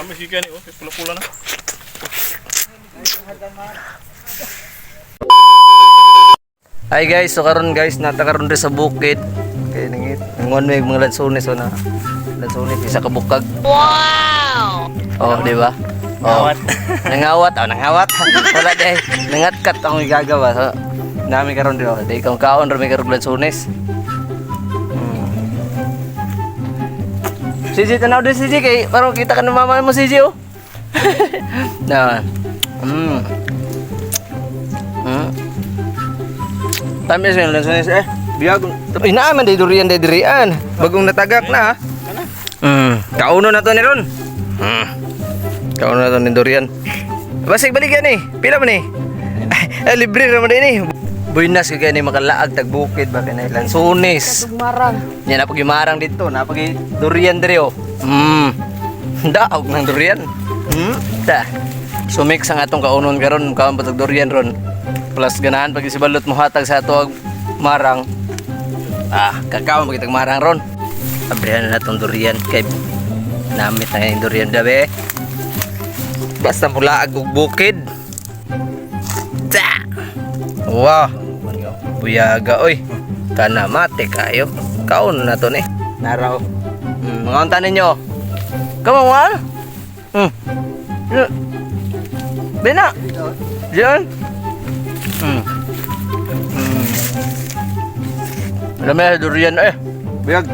Kami si Kenny, oh, pula-pula na. Hi guys, so karon guys, nata karon diri sa bukid. Kay nangit, nangon may mga lansones so na. Lansones isa ka bukag. Wow. Oh, di ba? Oh. Nangawat. Nangawat, oh, nangawat. Wala day. Nangatkat ang gagawa. So, nami karon diri. Oh. Di kang kaon ra may karon lansones. CJ, tanaw din CJ kay parang kita ka ng mama mo, CJ, oh. Na. Tamis yung lansones eh. Biyag. Ay, naaman day durian day dirian. Bagong natagak na. Kauno na to ni Ron. Kauno na to ni durian. Basig baligyan eh. Pila man eh. Ay, libre ra man din eh. Buinas kay ni makalaag tag bukid ba kay lansones. Marang. Yan napag marang dito, napag durian diri oh. Daog ng durian. Ta. Sumik sa atong kaunon karon, kaon patag durian ron. Plus ganahan pag isibalot mo hatag sa ato og marang. Ah, kakaon pag itag marang ron. Abrihan na natong durian kay namit na yung durian dabe. Basta mula og bukid. Ta. Wow. Buyaga oy. Kana mate kayo. Kaon na to ni. Naraw. Mga unta ninyo. Come on, one. Bena. Diyan. Alam mo, durian eh. Buyag.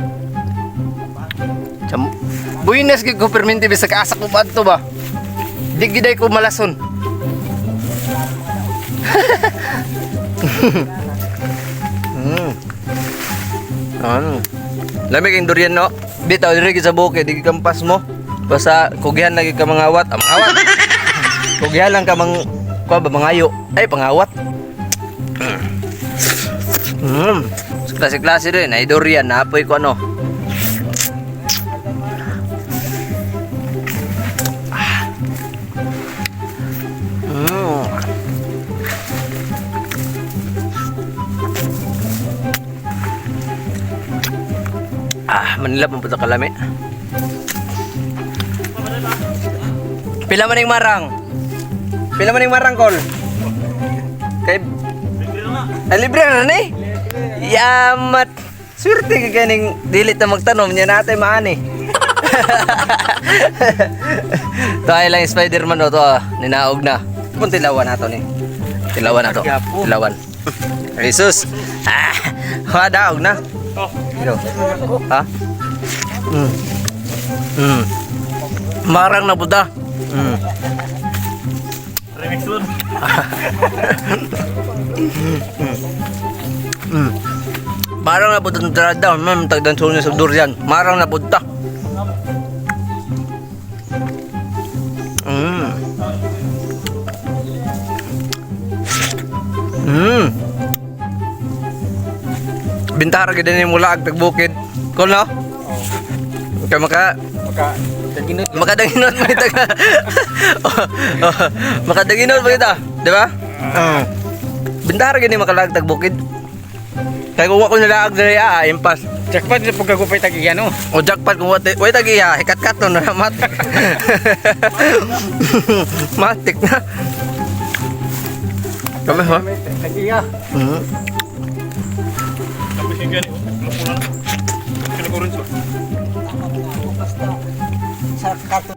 Cham. Buinas gid ko perminti bisag asa ko pa adto ba. Di giday ko malason. Ano? Lami kayong durian no? Bitaw diri gid sa bukid, di gid kampas mo. Basta kugihan lagi ka mangawat, ah, mangawat. Kugihan lang ka mang kuha ba mangayo. Ay, pangawat. Klase-klase din, ay durian, napoy ko ano. Ah. Ah, Manila pang punta kalami. Pila man yung marang? Pila man yung marang, Kol? Kay Libre na nga. Ah, libre na ni? Yamat. Swerte ka ganing dili ta magtanom niya natin maani. To ay lang yung Spider-Man o to ah, ninaog na. Kung tilawan na to ni. Tilawan na to. Tilawan. Jesus. Ah, wadaog na. Oh, Ito. Ha? Marang na buda. Remix dun. Marang na buda ng trada. Ma'am, tagdan suno sa durian. Marang na buda. Bintara gid ni mula ag tagbukid. Kol no? Kay maka Maka taginot. Makadaginot mo kita. Oh, makadaginot mo kita, di ba? Oo. Bintara gini makalagtag bukid. Kaya kung ako nalaag diri ah, impas. Jackpot sa pagkagupay tag iya no. O jackpot kung wa tag iya, hikat-kat no na mat. Matik na. Kami ha? Tag iya. Kami si Kenny, oh, pula-pula na. Pila ko rin siya. Sa kato.